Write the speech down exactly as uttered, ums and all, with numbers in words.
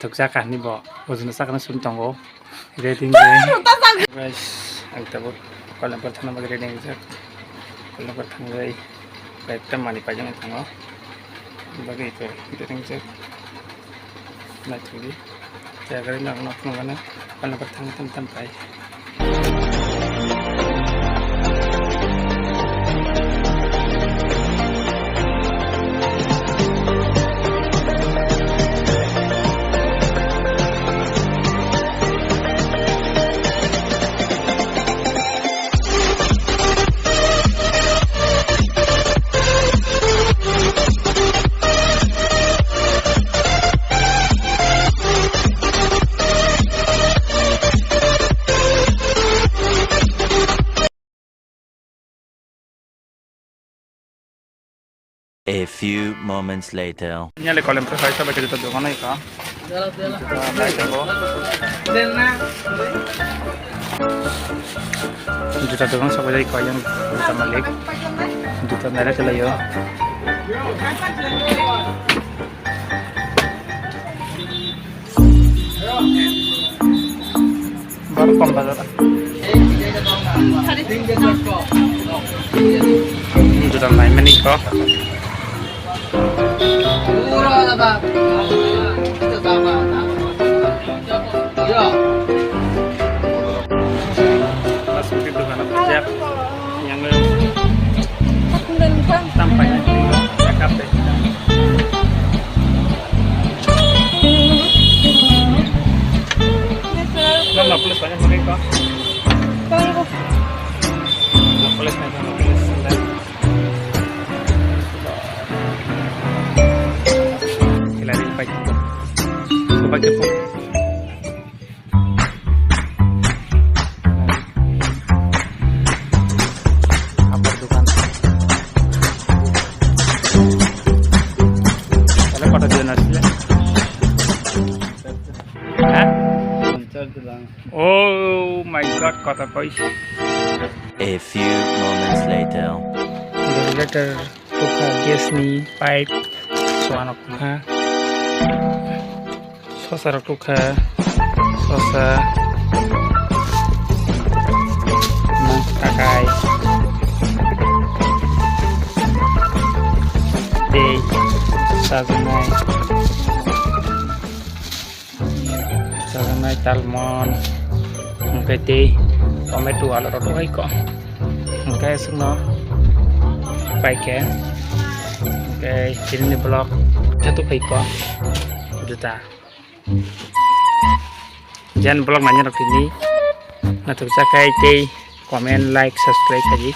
Thukjak kahini bo, ujuna sakno sum tongo. Ready wngwi. Guys, ang tabuk Kolempur thangna bagwi ready wngjak. Kolempur thangwi koi ekta manwi paijak thango. Bagwi koi ready wngjak. Naithokdi. Tei agari nok nok nungmano Kolempur thangwi tam tam pai. A few moments later. Niyali Kolempur hai sabai khe juta dogan hai ka. Juta nai tongo. Juta dogan sabai jai ka yang juta malik. Juta nai rw kelaio. Baru kom bazar. Ini juta nai mani ko. Masuk di dukan apa siap? Yang tampai cakap deh. Mama plus banyak pakai kok. Mama plus nih, mama plus. Kila rin pai. Coba kepo. Apa dukan? Kalau pada dia nasi. Hah? Oh my God, kota koi. A few moments later. Regulator tukha, gas ni pipe, soano tukha. Sosa rok tukha, sosa, mang takai, tei chajaknai. Chajaknai talmon, hwnkhe tei tomato, alu rok hai kok. Hwnkhe chwngno pai khe, hwnkhe chini vlog khe tubui kok juta. Jan vlog nanya rok tini naithok chakhai tei comment, like, subscribe khaidi.